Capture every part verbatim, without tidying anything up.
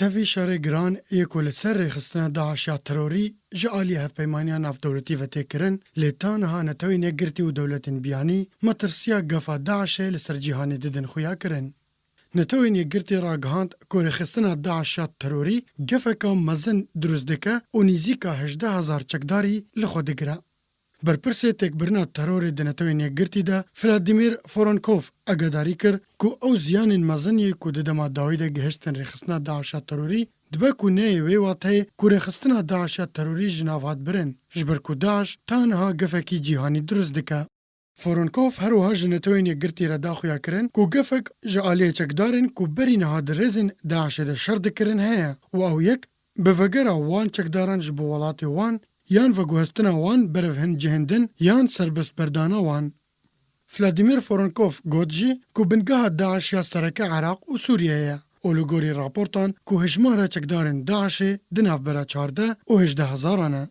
Ev vî şerê giran yê ku li ser rêxistina DAIŞ ya terorî ji aliyê Hevpeymaniya Navdewletî ve tê kirin, lê ta niha Netewên Yekgirtî û dewletên biyanî metirsiya gefa DAIŞê li ser cîhanê didin xuya kirin. Netewên Yekgirtî ragihand ku rêxistina DAIŞ ya terorî gefeka mezin dirust dike û nîzîka hejdeh hezar çekdarî li xwe digire. Berpirsê têkbirina terorê di Netewên Yekgirtî de Vladimir Voronkov agedarî kir ku ew ziyanên mezin yê ku di dema dawî de gihiştin rêxistina DAIŞ ya terorî, dibe ku neyê wê wateyê ku rêxistina DAIŞ ya terorî ji nav hat birin, ji ber ku DAIŞ ta niha gefekî cîhanî dirust dike. Voronkov her wiha ji Netewên Yekgirtî re da xuya kirin ku gefek ji aliyê çekdarên ku berî niha di rêzên DAIŞê de şer dikirin heye û ew yek bi vegera wan çekdaran ji bo welatê wan yan veguhestina wan berev hin cihên din yan serbestberdana wan. Vladimir Voronkov got jî ku bingeha DAIŞ ya sereke Iraq û Sûriye ye û li gorî raportan ku hejmara çekdarên DAIŞê di navbera çardeh û hejdeh hezaran e.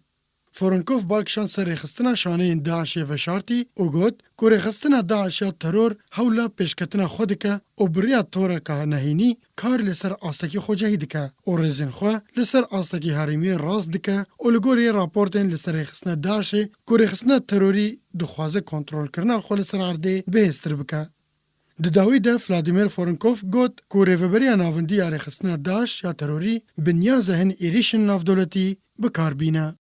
Voronkov bal kişand ser rêxistina şaneyên DAIŞê veşartî û got ku rêxistina DAIŞ ya teror hewla pêşketina xwe dike û bi riya toreka nehênî kar li ser astekî xwecehî dike û rêzên xwe li ser astekî herêmî rast dike û li gorî raportên li ser rêxistina DAIŞê ku rêxistina terorî dixwaze kontrolkirina xwe li ser erdê bihêztir bike. Di dawî de Vladimir Voronkov got ku rêveberiya navendî ya rêxistina DAIŞ ya terorî bi niyaza hin êrîşên navdewletî bi kar bîne.